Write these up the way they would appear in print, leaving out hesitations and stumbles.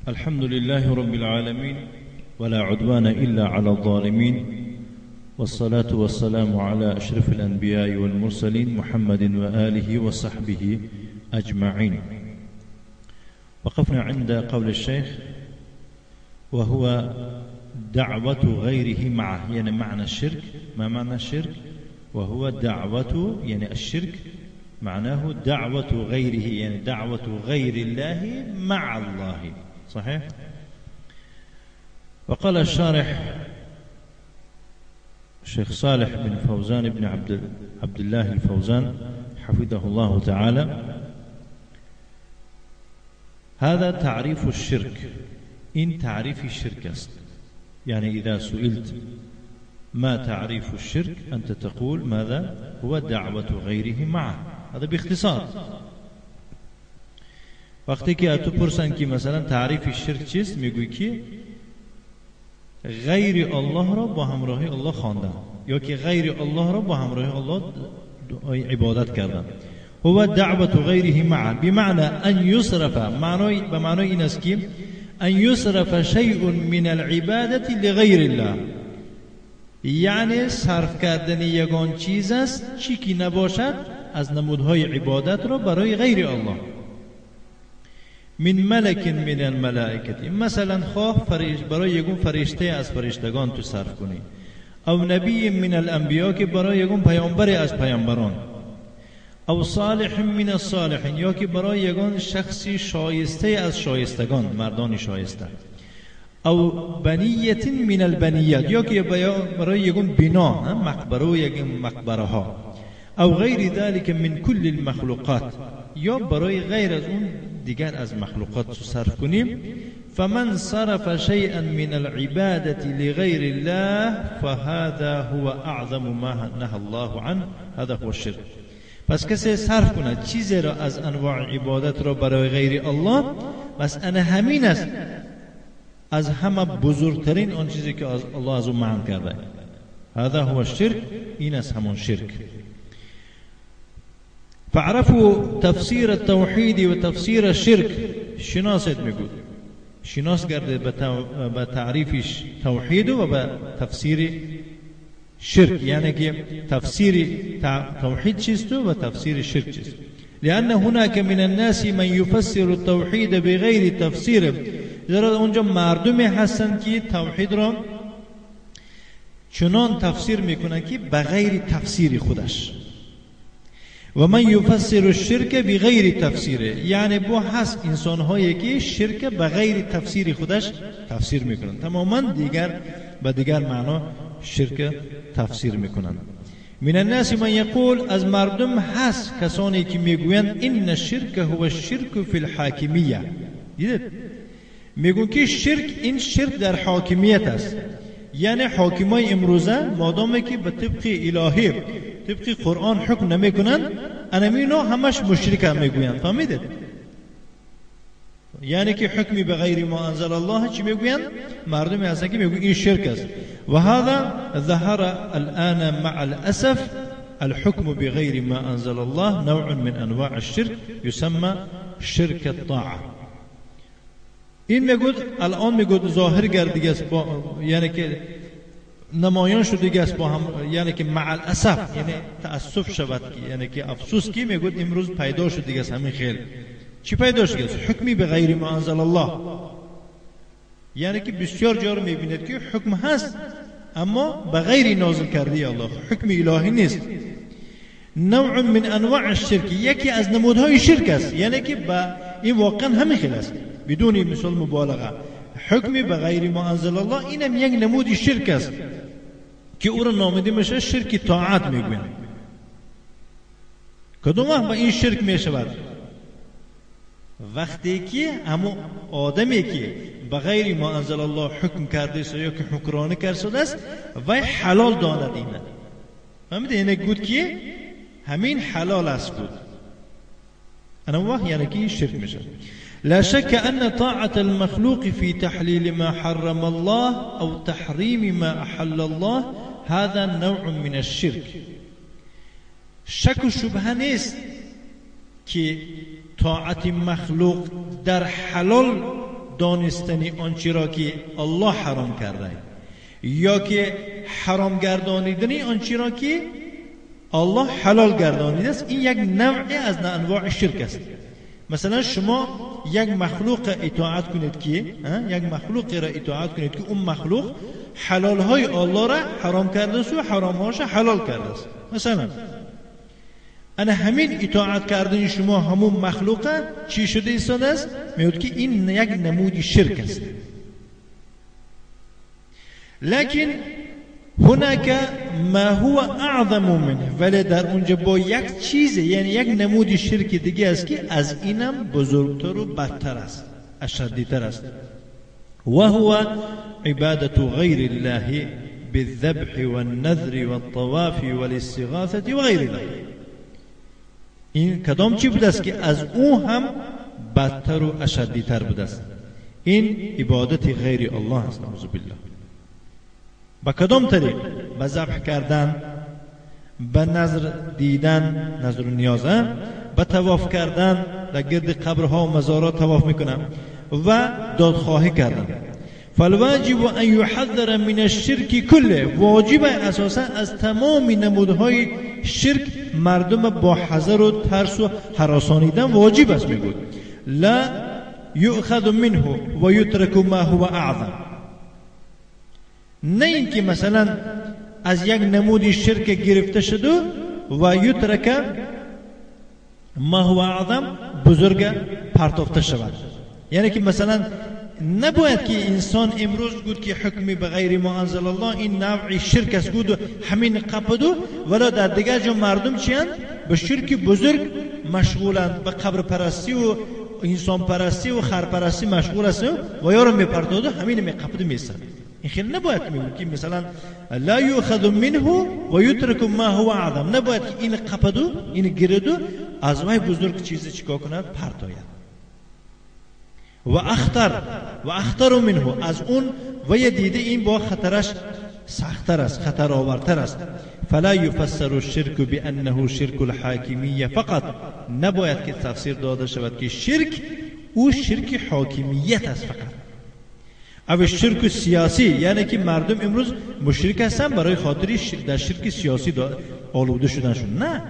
الحمد لله رب العالمين ولا عدوان إلا على الظالمين والصلاة والسلام على أشرف الأنبياء والمرسلين محمد وآله وصحبه أجمعين. وقفنا عند قول الشيخ وهو دعوة غيره معه، يعني معنى الشرك. ما معنى الشرك؟ وهو دعوة، يعني الشرك معناه دعوة غيره، يعني دعوة غير الله مع الله، صحيح؟ وقال الشارح الشيخ صالح بن فوزان بن عبد الله الفوزان حفظه الله تعالى: هذا تعريف الشرك. إن تعريف الشرك است، يعني إذا سئلت ما تعريف الشرك أنت تقول ماذا؟ هو دعوة غيره معه. هذا باختصار. وقتی که تو پرسن که مثلا تعریف شرک چیست، میگویی که غیر الله را با همراهی الله خواندن، یا که غیر الله را با همراهی الله عبادت کردن. هو دعوة غیره معه بمعنى ان یصرف، معنای به معنای این است که ان یصرف شیء من العبادة لغیر الله، یعنی صرف کردن یگان چیز است چی که نباشد از نمودهای عبادت را برای غیر الله. من ملک من الملائکه، مثلا خواه برای یگون فرشته از فرشتگان تو صرف کنی، او نبی من الانبیا که برای یگون پیامبر از پیامبران، او صالح من الصالحین، یا که برای یگان شخصی شایسته از شایستگان، مردان شایسته، او بنیت من البنیات، یا که برای یگون بنا، مقبره و یگون مقبره ها، او غیر ذلك من کل المخلوقات، یا برای غیر از اون دیگر از مخلوقات صرف کنیم. فمن صرف شيئا من العبادة لغير الله فهذا هو اعظم ما نهى الله عنه، هذا هو الشرك. پس کسی صرف کند چیزی را از انواع عبادت را برای غیر الله، پس انا همین است از همه بزرگترین آن چیزی که از الله از اون منع کرده. هذا هو الشرك، این است همون شرک. فعرفوا تفسیر التوحید و تفسیر الشرک. شناست میگود، شناس گرده به تعریف توحید و به تفسیر شرک، یعنی که تفسیر توحید چیست و تفسیر شرک چیست. لأن هناك من الناس من يفسر التوحید بغیر تفسیر، زیرا اونجا مردمی هستند که توحید را چنان تفسیر میکنن که بغیر تفسیر خودش. و من یفسر الشرک بغیر تفسیره، یعنی با هست انسان هایی که شرک بغیر تفسیر خودش تفسیر میکنن، تماما دیگر به دیگر معنا شرک تفسیر میکنن. من الناس من یقول، از مردم هست کسانی که میگویند ان الشرک هو الشرک فی الحاکمیه. دیدید؟ میگون که شرک این شرک در حاکمیت است، یعنی حاکمای امروزه مادامی که به طبق الهی طبق قرآن حکم نمیکنند، انمینا همش مشرک هم میگویند. فهمیدید؟ یعنی که حکمی به غیر ما انزل الله چی میگویند؟ مردمی هستن که میگویند این شرک است. و هذا ظهر الان مع الاسف الحكم بغير ما انزل الله نوع من انواع الشرك يسمى شرك الطاعه. این میگود الان میگود ظاهر گردیده است با، یعنی که نمایان شده است با هم، یعنی که مع الاسف، یعنی تاسف شود، یعنی که افسوس کی میگود امروز پیدا شد دیگه است همین خیل چی پیدا شده است؟ حکمی به غیر ما انزل الله، یعنی که بسیار جا رو میبیند که حکم هست اما به غیر نازل کرده الله، حکم الهی نیست. نوع من انواع الشرک، یکی از نمودهای شرک است، یعنی که با این واقعا همین خیل است بدون مثال مبالغه. حکم به غیر ما انزل الله اینم یک نمود شرک است که او را نامیده میشه شرک طاعت میگویند. کدوم وقت با این شرک میشود؟ وقتی که همون آدمی که به غیر ما انزل الله حکم کرده است یا که حکرانه کرده است وی حلال داند اینه. فهمیده؟ یعنی گفت که همین حلال است بود. انا وقت یعنی که شرک میشه. لا شك أن طاعة المخلوق في تحليل ما حرم الله أو تحريم ما أحل الله هذا نوع من الشرك. شک و شبهه نیست که طاعت مخلوق در حلال دانستن آنچه را که الله حرام کرده یا که حرام گردانیدن آنچه را که الله حلال گردانیده است، این یک نوعی از انواع شرک است. مثلا شما یک مخلوق اطاعت کنید که یک مخلوق را اطاعت کنید که اون مخلوق حلال های الله را حرام کرده است و حرام هاش حلال کرده است. مثلا انا همین اطاعت کردن شما همون مخلوق چی شده ایستاده است؟ میگوید که این یک نمود شرک است. لكن هناك ما هو اعظم منه، ولی در اونجا با یک چیز، یعنی یک نمود شرک دیگه است که از اینم بزرگتر و بدتر است، اشدیتر است. و هو عبادة غیر الله بالذبح والنذر والطواف والاستغاثة و غیر ذلك. این کدام چی بوده است که از او هم بدتر و اشدیتر بوده است؟ این عبادت غیر الله است، نعوذ بالله. با کدام طریق؟ به ذبح کردن، به نظر دیدن، نظر و نیاز، به طواف کردن، در گرد قبرها و مزارات طواف میکنن و دادخواهی کردن. فالواجب ان یحذر من الشرک کله، واجب اساسا از تمام نمودهای شرک مردم با حذر و ترس و هراسانیدن واجب است. میگوید لا یؤخذ منه و یترک ما هو اعظم، نه اینکه مثلا از یک نمود شرک گرفته شده و یترک ما هو اعظم، بزرگ پرتافته شود. یعنی که مثلا نباید که انسان امروز گفت که حکمی به غیر ما انزل الله این نوع شرک است، گفت همین قپدو، ولی در دیگر جا مردم چیان؟ به شرک بزرگ مشغولند، به قبر پرستی و انسان پرستی و خر پرستی مشغول هستند و یارو میپرتاده همین میقپدو میسن. این خیلی نباید میگه که مثلا لا یؤخذ منه و یترک ما هو اعظم، نباید که این قپدو این گردو از وای بزرگ چیزی چیکار کند؟ پرتاید. و اخطر و اخطر منه، از اون و یه دیده این با خطرش سخت‌تر است، خطر آورتر است. فلا یفسر الشرک بانه شرک الحاکمیه فقط، نباید که تفسیر داده شود که شرک او شرک حاکمیت است فقط، او شرک سیاسی، یعنی که مردم امروز مشرک هستن برای خاطر در شرک سیاسی آلوده شدنشون. نه،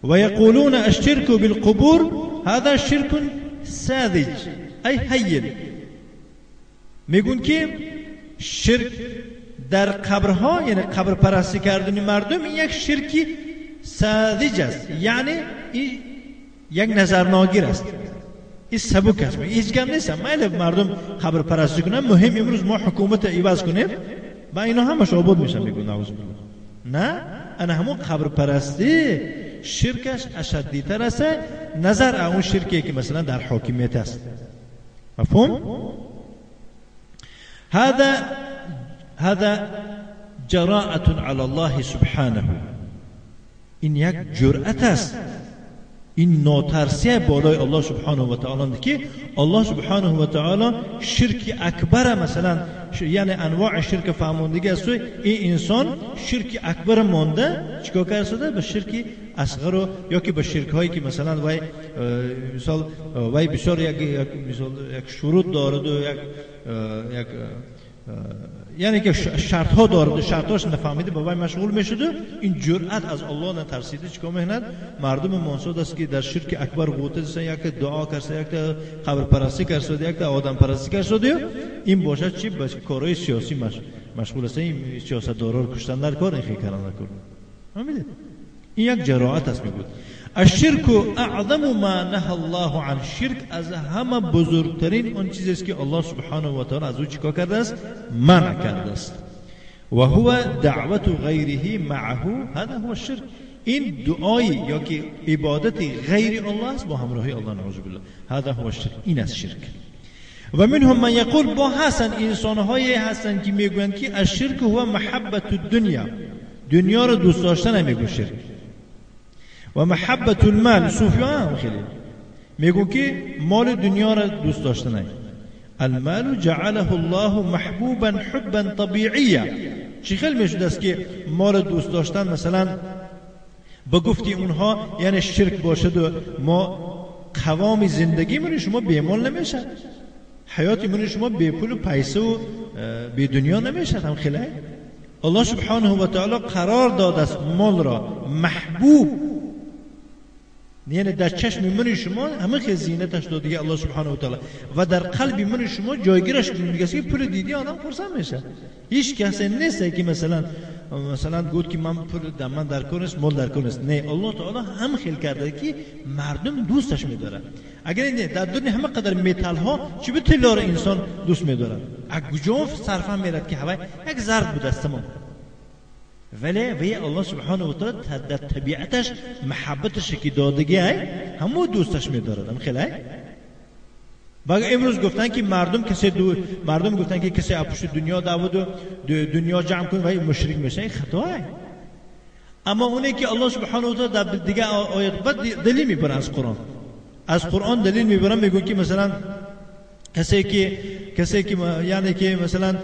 و یقولون الشرک بالقبور هذا شرک ساذج ای هین، میگون که شرک در قبرها، یعنی قبر پرستی کردن مردم، این یک شرکی ساذج است، یعنی این یک نظرناگیر است، این سبک است، هیچ گم نیست. میل مردم قبر پرستی کنن، مهم امروز ما حکومت عوض کنیم و اینا همش آباد میشن، میگون نعوذ بالله. نه، انا همون قبر پرستی شرکش اشدیتر است نظر اون شرکی که مثلا در حاکمیت است. مفهوم؟ هذا جراءة على الله سبحانه، این یک جرأت است، این ناترسی بالای الله سبحانه و تعالی که الله سبحانه و تعالی شرک اکبر مثلا، یعنی انواع شرک فهموندگی است، این انسان شرک اکبر مانده چیکار کرده؟ به شرک اصغر و یا که به شرک هایی که مثلا وای مثال وای بسیار یک مثال یک شروط دارد و یک یک یعنی که شرط ها دارد، شرطاش نفهمیده با وای مشغول میشده. این جرأت از الله نترسیده چیکار میکند؟ مردم منصود است که در شرک اکبر غوطه زدن، یک دعا کرده، یک قبر پرستی کرده، یک آدم پرستی کرده، این باشد چی؟ به کارهای سیاسی مشغول است، این سیاستدارا رو کشتن در کار، این خیلی کردن در کار. فهمیدید؟ این یک جرأت است. میگوید الشرک اعظم ما نهى الله عنه، شرک از همه بزرگترین اون چیزی است که الله سبحانه و تعالی از او چیکار کرده است؟ منع کرده است. و هو دعوت غیره معه، هذا هو الشرک. این دعای یا که عبادت غیر الله است با همراهی الله، نعوذ بالله، هذا هو الشرک، این است شرک. و منهم من یقول، با هستن انسان‌های هستن که میگویند که الشرک هو محبت الدنیا، دنیا رو دوست داشتن میگو شرک، و محبت المال، صوفیان هم خیلی میگو که مال دنیا را دوست داشتن. المال جعله الله محبوبا حبا طبیعیا، چی خیلی میشد است که مال دوست داشتن مثلا به گفتی اونها یعنی شرک باشد و ما قوام زندگی مون شما بیمال نمیشه. حیات من شما بی پول و پیسه و بی دنیا نمیشه. هم خیلی الله سبحانه و تعالی قرار داده است مال را محبوب، یعنی در چشم من شما همه خیلی زینتش داده الله سبحانه و تعالی و در قلب من شما جایگیرش میگه که پول دیدی آدم خرسند میشه. هیچ کسی نیست که مثلا گفت که من پول در من در کار نیست، مال در کار نیست. نه، الله تعالی هم خیلی کرده که مردم دوستش میداره. اگر نه در دنیا همه قدر متال ها چی به طلا را انسان دوست میداره، از کجا صرفا میرد که هوای یک زرد بود است تمام. ولی وی الله سبحانه و تعالی در طبیعتش محبتش که دادگی ای همو دوستش میدارد. هم خیلی و امروز گفتن که مردم کسی مردم گفتن که کسی پشت دنیا دعوت و دنیا جمع کن و مشرک میشه، این خطا ای. اما اونی که الله سبحانه و تعالی در دیگه آیات بعد دلیل میبرن از قرآن، از قرآن دلیل میبرن، میگن که مثلا کسی که یعنی که مثلا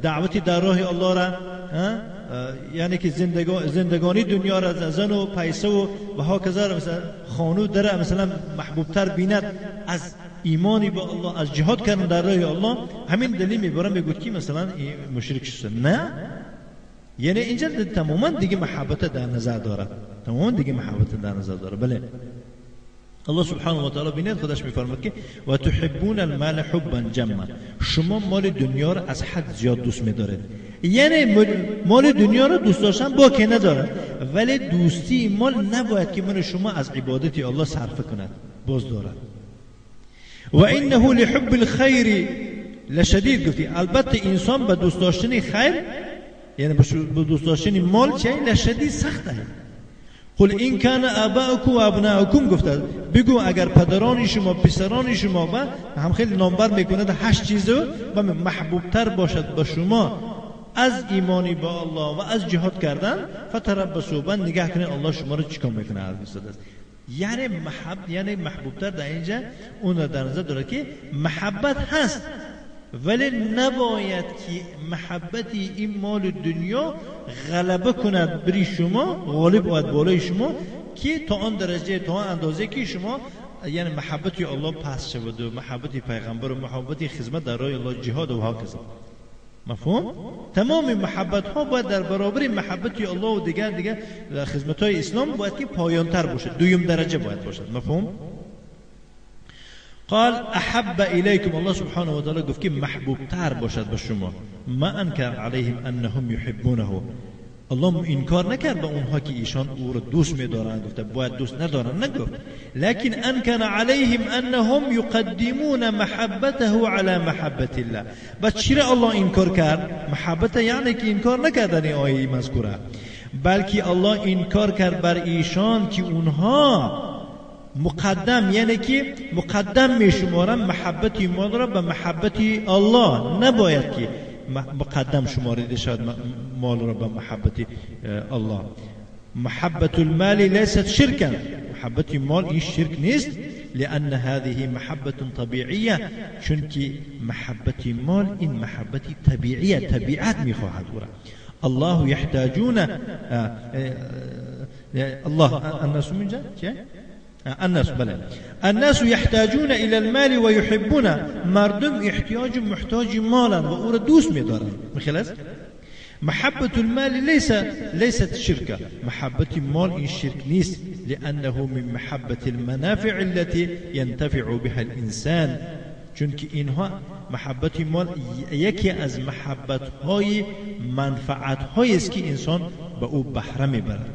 دعوتی در راه الله را، یعنی که زندگانی دنیا را، زن و پیسه و هاکذا را، مثلا خانه در مثلا محبوبتر بیند از ایمانی با الله، از جهاد کردن در راه الله، همین دلیل میبرن میگوید که مثلا مشرک شده. نه، یعنی اینجا تماما دیگه محبت در نظر داره، تماما دیگه محبت در نظر داره. بله الله سبحانه و تعالی بینید خودش میفرماد که و تحبون المال حبا جما، شما مال دنیا را از حد زیاد دوست میدارید. یعنی مال دنیا را دوست داشتن باکی نداره، ولی دوستی مال نباید که من شما از عبادت الله صرف کند، باز دارد. و انه لحب الخیر لشدید، گفتی البته انسان به دوست داشتن خیر، یعنی به دوست داشتن مال چه لشدید سخته. قل این کان آباؤکم و ابناؤکم، گفته بگو اگر پدران شما، پسران شما و هم خیلی نامبر میکند 8 چیزو و محبوبتر باشد به شما از ایمانی با الله و از جهاد کردن، فتربصوا، بند نگاه کنید الله شما رو چیکار میکنه. است یعنی یعنی محبوبتر در اینجا اون را در نظر داره که محبت هست، ولی نباید که محبتی این مال دنیا غلبه کند بری شما، غالب آید بالای شما که تا آن درجه، تا آن اندازه که شما یعنی محبتی الله پس شود و محبتی پیغمبر و محبتی خدمت در راه الله، جهاد و هاکذا. مفهوم؟ تمام محبت ها باید در برابر محبتی الله و دیگر خدمت های اسلام باید که پایان تر باشد، دویم درجه باید باشد. مفهوم؟ قال احب الیکم، الله سبحانه و تعالی گفت که محبوب تر باشد به شما. ما انکر علیهم انهم یحبونه، الله انکار نکرد به اونها که ایشان او را دوست می‌دارند، گفته باید دوست ندارند، نگفت. لكن انکر علیهم انهم یقدمون محبته علی محبت الله. بس چرا الله انکار کرد؟ محبت یعنی که انکار نکردن آیه مذکوره، بلکه الله انکار کرد بر ایشان که اونها مقدم، یعنی که مقدم میشمارن محبت مال را به محبت الله. نباید که مقدم شماریده شود مال را به محبت الله. محبت المال لیست شرکا، محبت مال این شرک نیست، لأن هذه محبة طبیعیه، چون که محبت مال این محبت طبیعیه، طبیعت میخواهد او را. الله يحتاجون الله الناس من جا الناس بله الناس يحتاجون الى المال ويحبون، مردم احتیاج محتاج مالا و او را دوست می‌دارند. خلاص محبة المال ليست شركة، محبة المال این شرک نیست، لأنه من محبة المنافع التي ينتفع بها الإنسان، چون که اینها محبت مال یکی از محبت های منفعت های است که انسان به او بهره میبرد،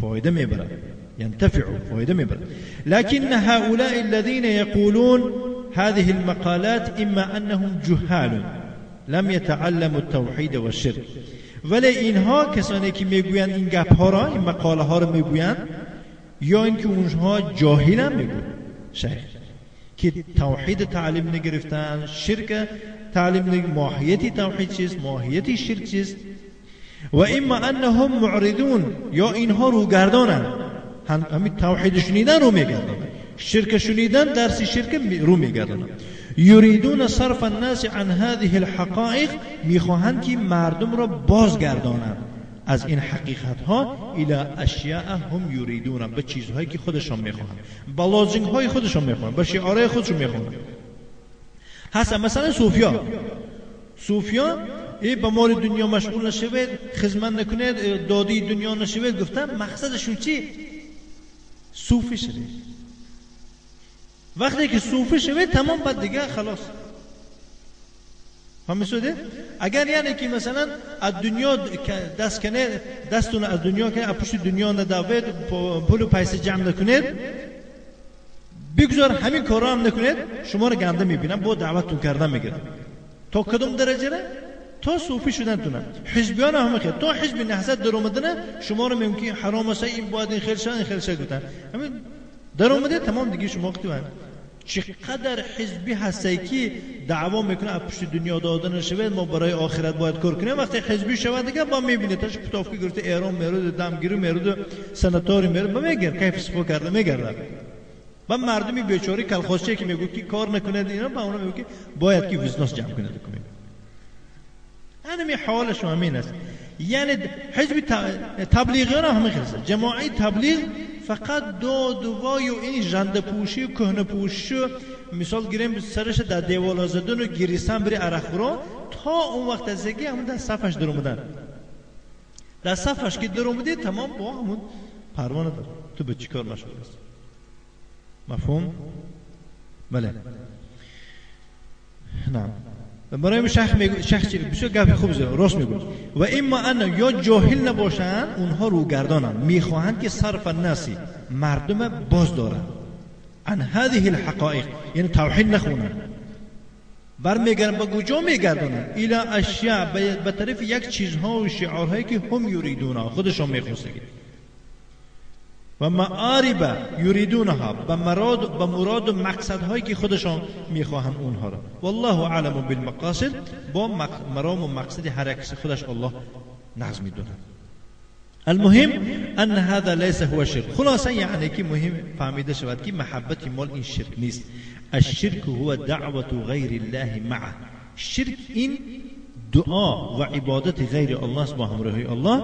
فایده میبرد، ينتفع فایده میبرد. لكن هؤلاء الذين يقولون هذه المقالات إما أنهم جهال لم يتعلموا التوحید والشرک، ولی اینها کسانی که میگویند این گپ ها را، این مقاله ها را میگویند، یا اینکه اونها جاهلن، میگویند شیخ که توحید تعلیم نگرفتن، شرک تعلیم نگرفتن، ماهیت توحید چیست، ماهیت شرک چیست. و اما انهم معرضون، یا اینها روگردانند، همین توحید شنیدن رو میگردانند، شرک شنیدن، درس شرک رو میگردانند. یریدون صرف الناس عن هذه الحقائق، میخواهند که مردم را بازگردانند از این حقیقت ها، الى اشیاء هم یریدون، به چیزهایی که خودشان میخواهند، به لازم های خودشان میخواهند، به شعارهای خودشان میخواهند. هست مثلا صوفیا ای به مال دنیا مشغول نشوید، خدمت نکنید، دادی دنیا نشوید، گفتن مقصدشون چی؟ صوفی شوید. وقتی که صوفی شوید تمام، بعد دیگه خلاص. فهمیدید؟ اگر یعنی که مثلا از دنیا دست کنه، دستون از دنیا کنه، از پشت دنیا ندوید، پول و پیسه جمع نکنید، بگذار همین کارا هم نکنید، شما رو گنده میبینم، با دعوتتون کردن میگیرم. تا کدوم درجه را؟ تا صوفی شدن تونه. حزبیان هم خیر، تا حزب نهضت در اومدنه شما رو ممکن حرام است، این باید این خیر شد، این خیر شد گفتن. همین در اومده تمام دیگه شما وقتی چقدر حزبی هستی که دعوا میکنه از پشت دنیا دادن نشود، ما برای آخرت باید کار کنیم. وقتی حزبی شود دیگه با میبینه تاش پتافکی گرفته ایران میرود، دمگیری میرود، سناتوری میرود، با میگرد کیف سپا کرده میگرد. با مردمی بیچاره کلخواسته که میگه که کار نکنه اینا، با اونا میگه که باید که وزناس جمع کنه کنه. همین حالش همین است. یعنی حزب تبلیغیان هم خیلی جماعی تبلیغ فقط داد و وای و این ژنده پوشی و کهنه پوشی و مثال گیریم سرش در دیوال زدن و گریستن بری عرق تا اون وقت از دیگه همون در صفش در اومدن، در صفش که در اومدی تمام با همون پروانه داره تو به چیکار مشغول هستی؟ مفهوم؟ بله. نعم. برای شیخ میگه، شیخ بسیار گپ خوب زد، راست میگه. و اما ان یا جاهل نباشند، اونها روگردانند، میخواهند که صرف الناس مردم باز دارند عن هذه الحقائق، یعنی توحید نخونند، برمیگردن به کجا میگردانند؟ الى اشیاء، به طرف یک چیزها و شعارهایی که هم یریدون، خودشان میخواستند، و معارب یریدونها، به مراد و مقصدهایی که خودشان میخواهند اونها را. والله اعلم بالمقاصد، با مرام و مقصد هر یک خودش الله نغز میدوند. المهم ان هذا ليس هو شرک. خلاصه یعنی که مهم فهمیده شود که محبت مال این شرک نیست. الشرک هو دعوت غیر الله معه. شرک این دعا و عبادت غیر الله است با همراهی الله،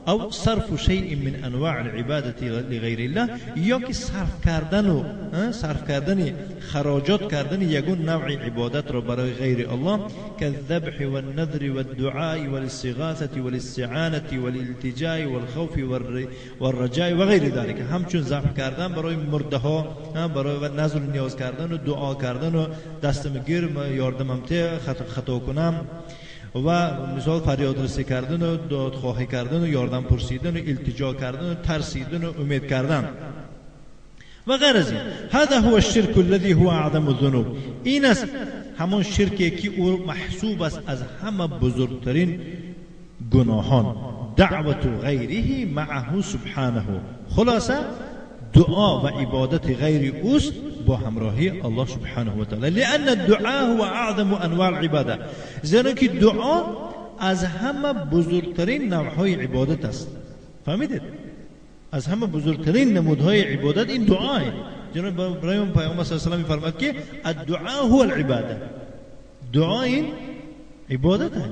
او صرف شيء من انواع العبادة لغیر الله، یا که صرف کردن و صرف کردن خراجات کردن یگون نوع عبادت را برای غیر الله، كالذبح والنذر والدعاء والاستغاثة والاستعانة والالتجاء والخوف والرجاء وغیر ذلك. همچون ذبح کردن برای مرده ها، برای نذر نیاز کردن و دعا کردن و دستم گیر یاردمم ته خطا کنم، و مثال فریاد رسی کردن و دادخواهی کردن و یاردم پرسیدن و التجا کردن و ترسیدن و امید کردن و غیر از این. هذا هو الشرك الذي هو اعظم الذنوب. این است همون شرکی که او محسوب است از همه بزرگترین گناهان، دعوت غیره معه سبحانه. خلاصه دعا و عبادت غیر اوست با همراهی الله سبحانه و تعالی. لأن الدعاء هو اعظم انواع العباده، زیرا که دعا از همه بزرگترین نوعهای عبادت است. فهمیدید؟ از همه بزرگترین نمودهای عبادت این دعاه. جناب ابراهیم پیامبر صلی الله علیه و سلم می‌فرماد که الدعاء هو العباده، دعا این عبادت است.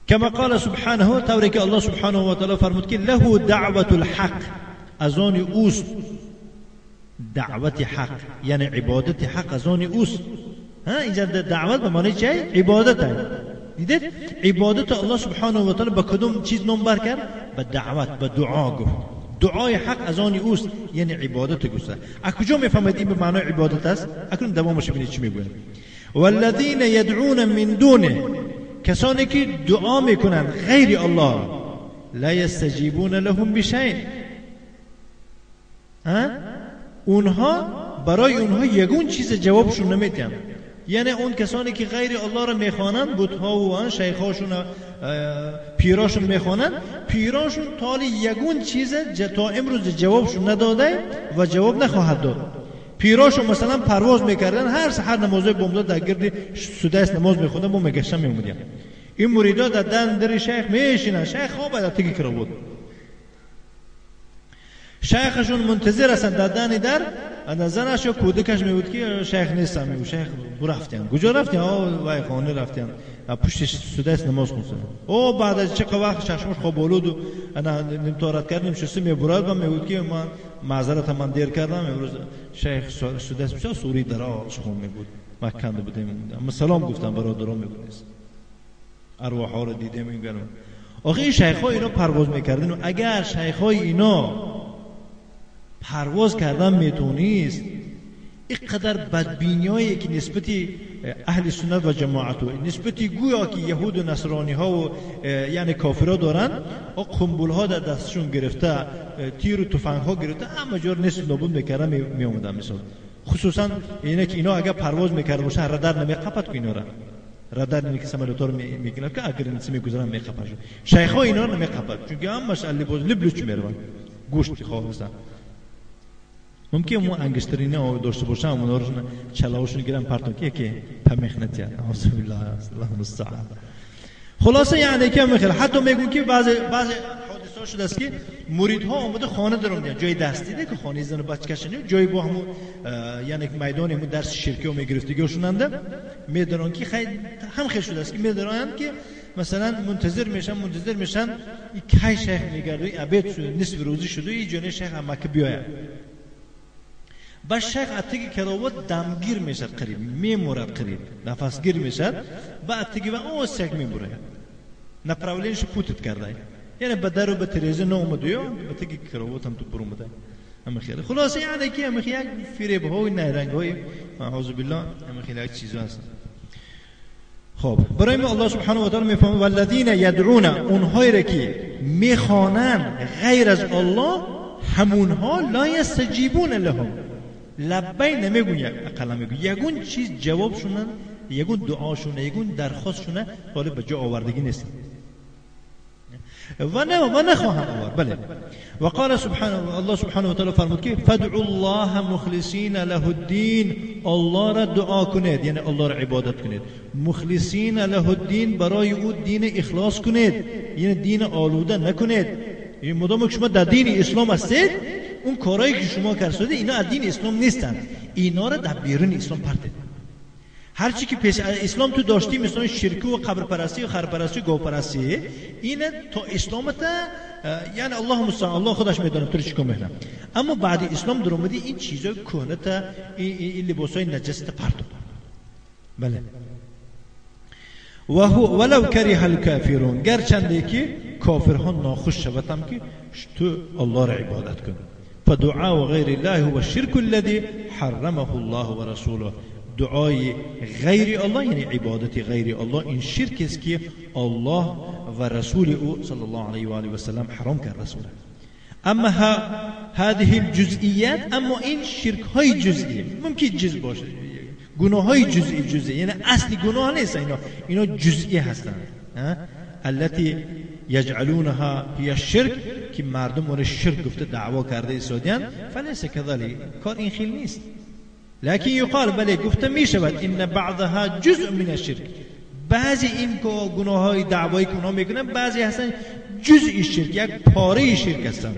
كما قال سبحانه، طوری که الله سبحانه و تعالی فرمود که له دعوت الحق، از آن اوست دعوت حق، یعنی عبادت حق از آن اوست. ها اینجا دعوت به معنی چه؟ عبادت است. دیدید عبادت الله سبحانه و تعالی به کدوم چیز نام بر کرد؟ به دعوت، به دعا گفت. دعای حق از آن اوست، یعنی عبادت اوست. از کجا میفهمید این به معنای عبادت است؟ اکنون دوامش ببینید چی میگوید. والذین یدعون من دونه، کسانی که دعا میکنند غیر الله، لا یستجیبون لهم بشیء، اونها برای اونها یگون چیز جوابشون نمیدن. یعنی اون کسانی که غیر الله را میخوانند، بتها و آن شیخاشون پیراشون میخوانند، پیراشون تالی یگون چیز تا امروز جوابشون نداده و جواب نخواهد داد. پیراشون مثلا پرواز میکردن، هر سحر نمازهای بامداد در گرد سدیس نماز میخوندن، با میگشتن میومدن. این مریدا در دن در شیخ میشینن، شیخ خواب در تگی کرده بود، شیخشون منتظر هستن در دن در زنش یا کودکش میگفت که شیخ نیستم، میگفت شیخ رفتن. کجا رفتن؟ آه وای خانه رفتن، پشت سدیس نماز خوندن. او بعد از چه وقت چشمش خواب آلود و انا نیم تارت کرد، نیم شسته میبرد و میگفت که معذرت من دیر کردم. امروز شیخ سودس بسیار سوری دراز خون میبود، مکنده بودیم، اما سلام گفتم برادران میگو نیست، ارواح ها رو دیدیم. میگم آخه این شیخ ها اینا پرواز میکردن و اگر شیخ های اینا پرواز کردن میتونیست، اینقدر بدبینیایی که نسبت اهل سنت و جماعت و نسبت گویا که یهود و نصرانی ها و یعنی کافرها دارن، و قنبل ها در دستشون گرفته، تیر و تفنگ ها گرفته، همه جور نصف نابود میکردن می اومدن. مثال خصوصا اینه که اینا اگر پرواز میکرده باشن رادار نمیقپد که اینا را رادار نمی که سمولاتور میکنه که اگر نسی میگذرن میقپد. شیخ ها اینا نمیقپد چون همش لباس لبلوچ میرون گوشت خالصن. ممکن مو انگشترینه داشته باشم اونا رو چلاوشون گیرم پرتون که یکی پمخنت یعنی اعوذ بالله الله المستعان. خلاصه یعنی که میخواد حتی میگون که بعضی حادثه شده است که مریدها اومده خانه درون جای دستی ده که خانه زن بچکش نه جای با همون یعنی میدان همون درس شرکی و میگرفتگیشوننده میدونن که خیلی هم خیلی شده است که میدونن که مثلا منتظر میشن این کی شیخ میگرده ابد شده نصف روزی شده این جنه شیخ مکه بیاید. بس شیخ اتگی کراوات دمگیر میشد قریب میمورد قریب نفسگیر میشد با اتگی و او سگ میبره направление ش путать کرده یعنی به در و به تریزه نامده یا به تگی کراوات هم تو برومده همه خیلی. خلاصه یعنی که همه خیلی فریب ها و نیرنگ های اعوذ بالله همه خیلی یک چیزا هست. خب برای ما الله سبحانه و تعالی میفهمه والذین یدعون اونهایی را که میخوانند غیر از الله همونها لا یستجیبون لهم لبی نمیگون اقلا میگون یگون چیز جوابشونه یگون دعاشونه یگون درخواستشونه حالا به جا آوردگی نیست و نه و نخواهم آورد. بله و قال سبحانه الله سبحانه و تعالی فرمود که فادعوا الله مخلصین له الدین الله را دعا کنید یعنی الله را عبادت کنید مخلصین له الدین برای او دین اخلاص کنید یعنی دین آلوده نکنید. یعنی مدام که شما در دین اسلام هستید اون کارهایی که شما کردید اینا از دین اسلام نیستن، اینا را در بیرون اسلام پرتید. هرچی که پیش اسلام تو داشتی مثلا شرک و قبر پرستی و خر پرستی و گاو پرستی این تا اسلام تا یعنی الله مستعان الله خودش میدونه تو چیکار میکنه. اما بعد اسلام در اومدی این چیزای کهنه تا این لباسای نجس تا پرت. بله و ولو کره الکافرون گرچنده که کافرها ناخوش شوتم که تو الله را عبادت کن. فدعاء غير الله هو الشرك الذي حرمه الله ورسوله دعای غیر الله یعنی عبادت غیر الله این شرک است که الله و رسول او صلی الله علیه و آله و سلم حرام کرد رسوله. اما هذه الجزئیات اما این شرک های جزئی ممکن جز باشه گناه های جزئی یعنی اصل گناه نیست اینا جزئی هستند التي يجعلونها هي الشرك که مردم اون شرک گفته دعوا کرده ایستادن فلیس كذلك کار این خیلی نیست. لكن يقال بله گفته می شود ان بعضها جزء من الشرك بعضی این گناه های دعوایی که اونا میکنن بعضی هستن جزء شرک یک پاره شرک هستن.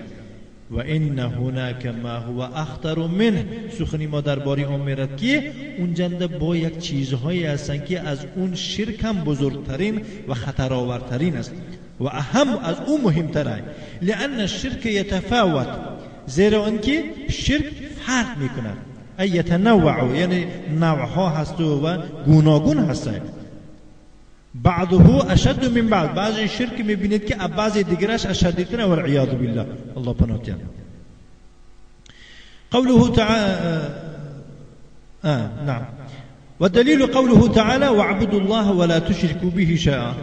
و ان هناك ما هو اخطر منه سخنی ما درباره آن میرد که اون جنده با یک چیزهایی هستن که از اون شرک هم بزرگترین و خطرآورترین است و اهم از او مهمتره. لأن الشرك يتفاوت زیرا آنکه شرک فرق میکند ای یتنوع یعنی نوعها هست و گوناگون هستند. بعضه اشد من بعض بعضی شرک میبینید که بعضی دیگرش اشدتره والعیاذ بالله الله پناه ده. قوله تعالى نعم والدليل قوله تعالى واعبدوا الله ولا تشركوا به شيئا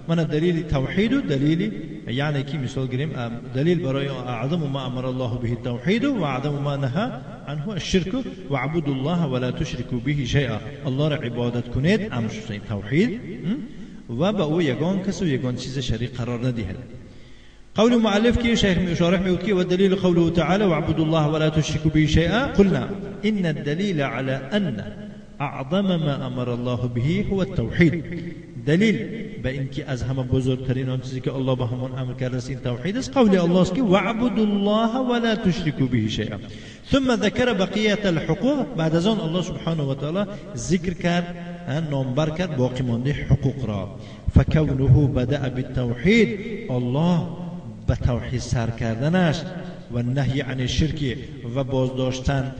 من دلیل توحید و دلیل یعنی کی مثال گیریم دلیل برای اعظم ما امر الله به التوحید و اعظم ما نهى عنه الشرك واعبدوا الله ولا تشركوا به شيئا الله را عبادت کنید امر شد توحید و به او یگان کس و یگان چیز شریک قرار ندهید. قول المؤلف که شیخ شارح میگوید که والدلیل قوله تعالى واعبدوا الله ولا تشركوا به شيئا قلنا ان الدلیل على ان اعظم ما امر الله به هو التوحید دلیل به اینکه از همه بزرگترین آن چیزی که الله به همون امر کرده است این توحید است قول الله است که واعبدوا الله ولا تشركوا به شيئا ثم ذکر بقیه الحقوق بعد از آن الله سبحانه و تعالی ذکر کرد نامبر کرد باقی مانده حقوق را. فکونه بدأ بالتوحید الله به توحید سر کردنش و نهی عن الشرک و بازداشتن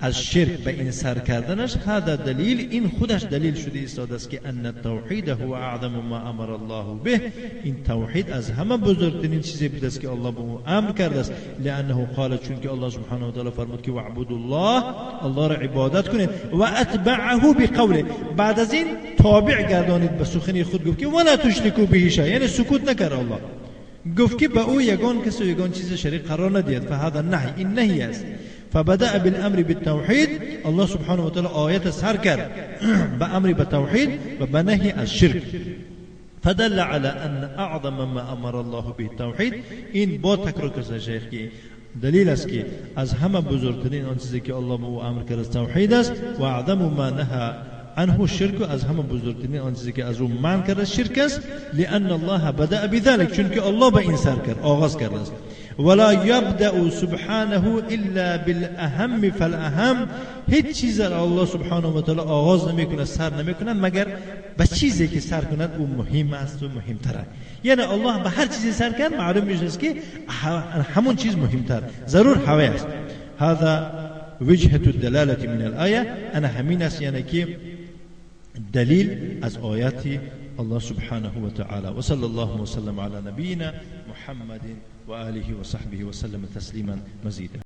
از شرک به این سر کردنش، هذا دلیل، این خودش دلیل شده ایستاده است که ان التوحید هو اعظم ما امر الله به، این توحید از همه بزرگترین چیزی بوده است که الله به او امر کرده است. لانه قال، چون که الله سبحانه و تعالی فرمود که واعبدوا الله، الله را عبادت کنید، و اتبعه بقوله، بعد از این تابع گردانید به سخنی خود، گفت که ولا تشرکوا به شیئا، یعنی سکوت نکرد، الله گفت که به او یگان کس و یگان چیز شریک قرار ندهید. فهذا النهی، این نهی است. فبدأ بالأمر بالتوحید، الله سبحانه و تعالی آیت سر کرد به امر به توحید و به نهی از شرک. فدل على أن أعظم ما أمر الله به التوحید، این با تکرار کرد شیخ که دلیل است که از همه بزرگترین آن چیزی که الله به او امر کرد توحید است، و اعظم ما نهى عنه الشرک، از همه بزرگترین آن چیزی که از او منع کرده شرک است. لأن الله بدأ بذلك، چون که الله به این سر کرد، آغاز کرده است. ولا يبدأ سبحانه إلا بالأهم فالأهم، هیچ چیز را الله سبحانه و تعالی آغاز نمیکنه، سر نمیکنه، مگر به چیزی که سر کند او مهم است و مهمتره. یعنی الله به هر چیزی سر کرد، معلوم میشه که همون چیز مهمتر ضرور هوای است. هذا وجهة الدلالة من الآية، انا همین است، یعنی که دلیل از آیات الله سبحانه وتعالى. وصلى الله وسلم على نبينا محمد وآله وصحبه وسلم تسليما مزيدا.